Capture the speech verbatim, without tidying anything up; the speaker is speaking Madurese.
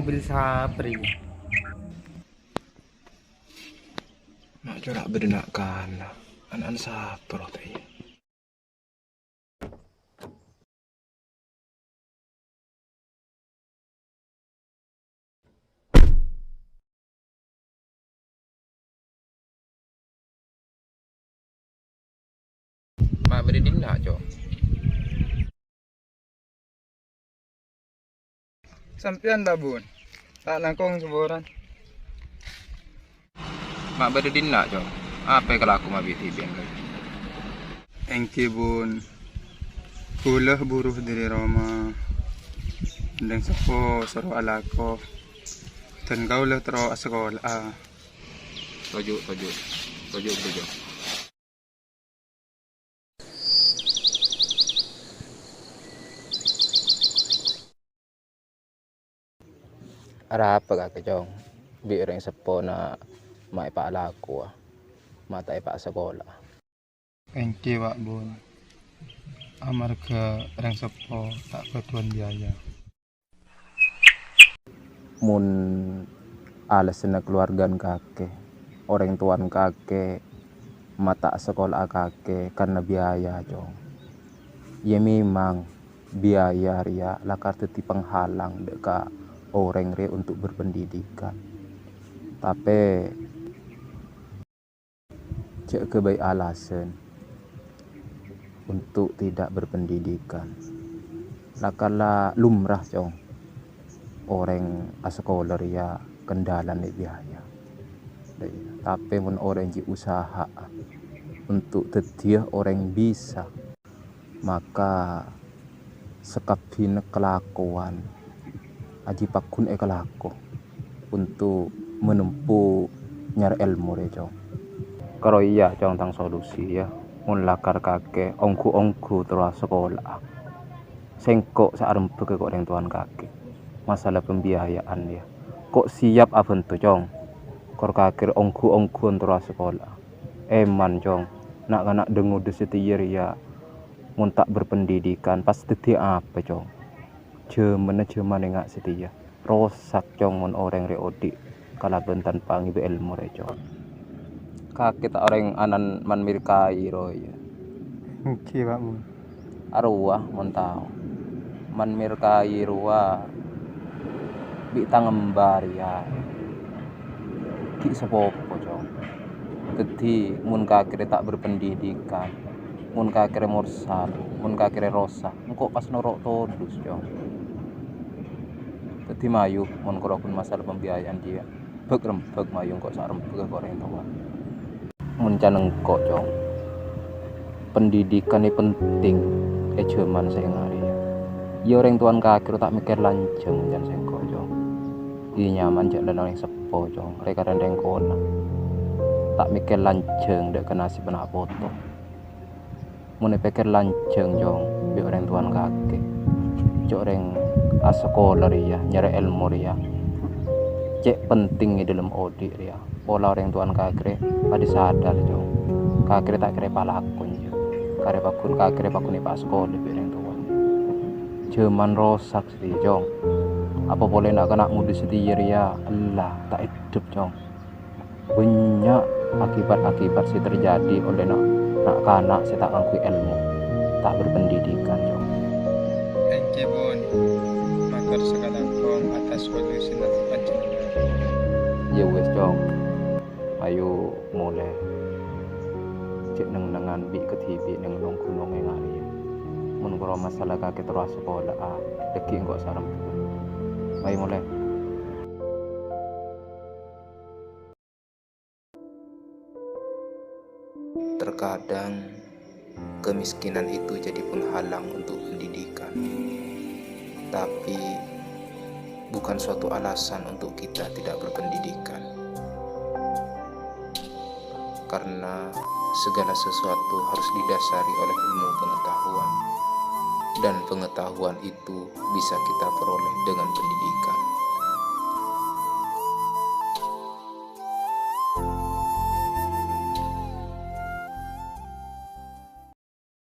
Bil sabriyâ. Ma' cora' bâdâ na'-kana', ana'na sapa rowa ta' iyâ? Ma' bâdâ dinna', Cong? Sampèyan, Pak Bun. Ta' langkong saporana. Ma' bâdâ dinna', Cong? Apa èkalako ma' bi' dhibi'ân, Cong? Èngghi, Bun. Kaulâ buru dâri roma. Rèng seppo soro alako. Dan kaulâ terro asakola'a. Toju', toju'. Toju', toju'. Arapa kakè, Cong? Bi' rèng seppona ma' èpalakowa, ma' ta' èpasakola'a. Èngghi, Pak Bun. Amarga rèng seppo ta' bâdhuwân biaya. Mon alasanna kalowargana kakè, orèng towana kakè ma' ta' asakola'a kakè karna biaya, Cong. Iyâ, memang biaya rèya lakar dhâddhi penghalang dâ' ka orèng rè untuk berpendidikan. Tapè, jhâ' ghâbây alasan untuk tidak berpendidikan. Lakar la lumrah, Cong. Orèng asakola rèya kendalana biaya. Tapè mon orèng jiyâ usaha'a untuk dhâddhiyâ orèng bisa, maka sakabbhiyânna kalakowan ajiyâ paggun èkalako untuk menempuh nyarè èlmo rè, Cong. Karo iyâ, Cong, tang solusi, yâ. Mon lakar kakè ongghu-ongghu terro asakola'a, sèngko' sè arembhâghâ ka orèng towana kakè. Masalah pembiayaan, yâ. Ko' siap abhânto, Cong. Kor kakè rè ongghu-ongghuwân terro asakola'a. Èman, Cong, na'-kana' dâ' ngodâ satèya rèya mon ta' berpendidikan, pas dhâddhi apa, Cong? Jhâmanna jhâman enga' satèya. Rosak, Cong, mon orèng rè odi' kalabân tanpa ngibâ èlmo rè, Cong. Kakè ta' orèng ana'na Man Mirkai rowa, yâ? Èngghi, Pak Bun. Arowa mon tao. Man Mirkai rowa bi' tang emba rèya ghi' sapopo, Cong. Dhâddhi, mon kakè rè ta' berpendidikan, mon kakè rè morsal, mon kakè rè rosak, engko' pas noro' todus, Cong. Dhâddhi, mayu, mon koro ghun masalah pembiayaan jiyâ, bhâk-rembhâk mayu engko' sè arembhâghâ ka orèng towa. Mon can engko', Cong, pendidikan nè penting è jhâman sè ènga' rèya. Iyâ, orèng towana kakè ro ta' mèkkèr lanjhâng mon can sèngko', Cong. Iyâ, nyaman jhâ' lân orèng seppo, Cong, rè-karèna rèng kona. Ta' mèkkèr lanjhâng dâ' ka nasèbbhâ na' poto. Mon èpèkkèr lanjhâng, Cong, bi' orèng towana kakè. Jhâ' orèng asakola rèya, nyarè èlmo rèya cè' penting è dâlem odi' rèya. Pola orèng towana kakè rè padâ sadar, Cong. Kakè rè ta' kèra èpalakon, Cong. Karè paggun, kakè rè paggun èpasakola bi' orèng towa. Jhâman rosak satèya, Cong. Apa polè na'-kana' ngodâ satèya rèya ella ta' èdhep, Cong. Bânnya' akibat-akibat sè terjadi ollè na'-, na'-kana' sè ta' ngangghuy èlmo, ta' berpendidikan, Cong. Èngghi, Bun. Mator sakalangkong atas solusina panjhennengngan. Yâ wes, Cong. Ayo molè. Jhâ' neng-nengngan bi' kadhibi' neng gunong è ngarè. Mon koro masalah kakè terro asakola'a, dhâggi' engko' sareng. Ayo molè. Terkadang kemiskinan itu jadi penghalang untuk pendidikan. Tapi bukan suatu alasan untuk kita tidak berpendidikan. Karena segala sesuatu harus didasari oleh ilmu pengetahuan. Dan pengetahuan itu bisa kita peroleh dengan pendidikan.